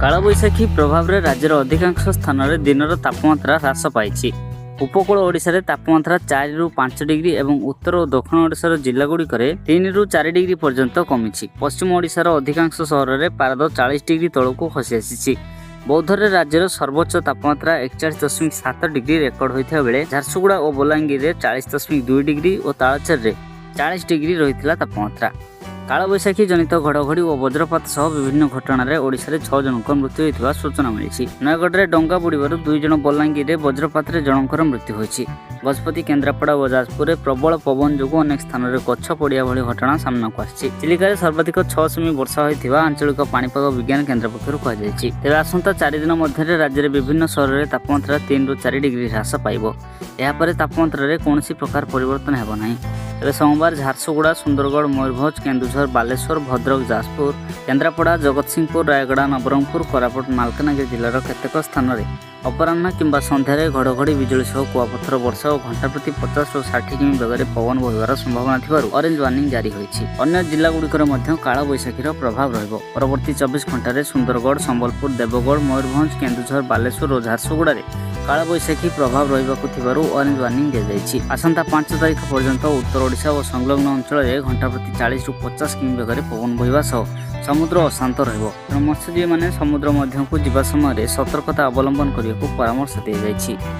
କାଳବୈଶାଖୀ ପ୍ରଭାବରେ ରାଜ୍ୟର ଅଧିକାଂଶ ସ୍ଥାନରେ ଦିନର ତାପମାତ୍ରା ହ୍ରାସ ପାଇଛି। ଉପକୂଳ ଓଡ଼ିଶାରେ ତାପମାତ୍ରା 4ରୁ 5 ଡିଗ୍ରୀ ଏବଂ ଉତ୍ତର ଓ ଦକ୍ଷିଣ ଓଡ଼ିଶାର ଜିଲ୍ଲାଗୁଡ଼ିକରେ 3ରୁ 4 ଡିଗ୍ରୀ ପର୍ଯ୍ୟନ୍ତ କମିଛି। ପଶ୍ଚିମ ଓଡ଼ିଶାର ଅଧିକାଂଶ ସହରରେ ପାରଦ 40 ଡିଗ୍ରୀ ତଳକୁ ଖସି ଆସିଛି। ବୌଦ୍ଧରେ ରାଜ୍ୟର ସର୍ବୋଚ୍ଚ ତାପମାତ୍ରା 41.7 ଡିଗ୍ରୀ ରେକର୍ଡ ହୋଇଥିବା ବେଳେ ଝାରସୁଗୁଡ଼ା ଓ ବଲାଙ୍ଗୀରରେ 40.2 ଡିଗ୍ରୀ ଓ ତାଳଚେରରେ 40 ଡିଗ୍ରୀ ରହିଥିଲା ତାପମାତ୍ରା। କାଳବୈଶାଖୀ ଜନିତ ଘଡ଼ଘଡ଼ି ଓ ବଜ୍ରପାତ ସହ ବିଭିନ୍ନ ଘଟଣାରେ ଓଡ଼ିଶାରେ ଛଅ ଜଣଙ୍କ ମୃତ୍ୟୁ ହୋଇଥିବା ସୂଚନା ମିଳିଛି। ନୟାଗଡ଼ରେ ଡଙ୍ଗା ବୁଡ଼ିବାରୁ ଦୁଇ ଜଣ, ବଲାଙ୍ଗୀରରେ ବଜ୍ରପାତରେ ଜଣଙ୍କର ମୃତ୍ୟୁ ହୋଇଛି। ଗଜପତି, କେନ୍ଦ୍ରାପଡ଼ା ଓ ଯାଜପୁରରେ ପ୍ରବଳ ପବନ ଯୋଗୁଁ ଅନେକ ସ୍ଥାନରେ ଗଛ ପଡ଼ିବା ଭଳି ଘଟଣା ସାମ୍ନାକୁ ଆସିଛି। ଚିଲିକାରେ ସର୍ବାଧିକ 6 ସେମି ବର୍ଷା ହୋଇଥିବା ଆଞ୍ଚଳିକ ପାଣିପାଗ ବିଜ୍ଞାନ କେନ୍ଦ୍ର ପକ୍ଷରୁ କୁହାଯାଇଛି। ତେବେ ଆସନ୍ତା 4 ଦିନ ମଧ୍ୟରେ ରାଜ୍ୟରେ ବିଭିନ୍ନ ସହରରେ ତାପମାତ୍ରା 3ରୁ 4 ଡିଗ୍ରୀ ହ୍ରାସ ପାଇବ। ଏହାପରେ ତାପମାତ୍ରାରେ କୌଣସି ପ୍ରକାର ପରିବର୍ତ୍ତନ ହେବ ନାହିଁ। ତେବେ ସୋମବାର ଝାରସୁଗୁଡ଼ା, ସୁନ୍ଦରଗଡ଼, ମୟୂରଭଞ୍ଜ, କେନ୍ଦୁଝର, ବାଲେଶ୍ୱର, ଭଦ୍ରକ, ଯାଜପୁର, କେନ୍ଦ୍ରାପଡ଼ା, ଜଗତସିଂହପୁର, ରାୟଗଡ଼ା, ନବରଙ୍ଗପୁର, କୋରାପୁଟ, ମାଲକାନଗିରି ଜିଲ୍ଲାର କେତେକ ସ୍ଥାନରେ ଅପରାହ୍ନ କିମ୍ବା ସନ୍ଧ୍ୟାରେ ଘଡ଼ଘଡ଼ି ବିଜୁଳି ସହ କୁଆପଥର ବର୍ଷା ଓ ଘଣ୍ଟା ପ୍ରତି 50ରୁ 60 କିମି ବେଗରେ ପବନ ବହିବାର ସମ୍ଭାବନା ଥିବାରୁ ଅରେଞ୍ଜ ୱାର୍ଣ୍ଣିଂ ଜାରି ହୋଇଛି। ଅନ୍ୟ ଜିଲ୍ଲାଗୁଡ଼ିକରେ ମଧ୍ୟ କାଳବୈଶାଖୀର ପ୍ରଭାବ ରହିବ। ପରବର୍ତ୍ତୀ 24 ଘଣ୍ଟାରେ ସୁନ୍ଦରଗଡ଼, ସମ୍ବଲପୁର, ଦେବଗଡ଼, ମୟୂରଭଞ୍ଜ, କେନ୍ଦୁଝର, ବାଲେଶ୍ୱର ଓ ଝାରସୁଗୁଡ଼ାରେ କାଳବୈଶାଖୀ ପ୍ରଭାବ ରହିବାକୁ ଥିବାରୁ ଅରେଞ୍ଜ ୱାର୍ଣ୍ଣିଂ ଦିଆଯାଇଛି। ଆସନ୍ତା 5 ତାରିଖ ପର୍ଯ୍ୟନ୍ତ ଉତ୍ତର ଓଡ଼ିଶା ଓ ସଂଲଗ୍ନ ଅଞ୍ଚଳରେ ଘଣ୍ଟା ପ୍ରତି 40ରୁ 50 କିମି ବେଗରେ ପବନ ବହିବା ସହ ସମୁଦ୍ର ଅଶାନ୍ତ ରହିବ। ତେଣୁ ମତ୍ସ୍ୟଜୀବୀମାନେ ସମୁଦ୍ର ମଧ୍ୟକୁ ଯିବା ସମୟରେ ସତର୍କତା ଅବଲମ୍ବନ କରିବାକୁ ପରାମର୍ଶ ଦିଆଯାଇଛି।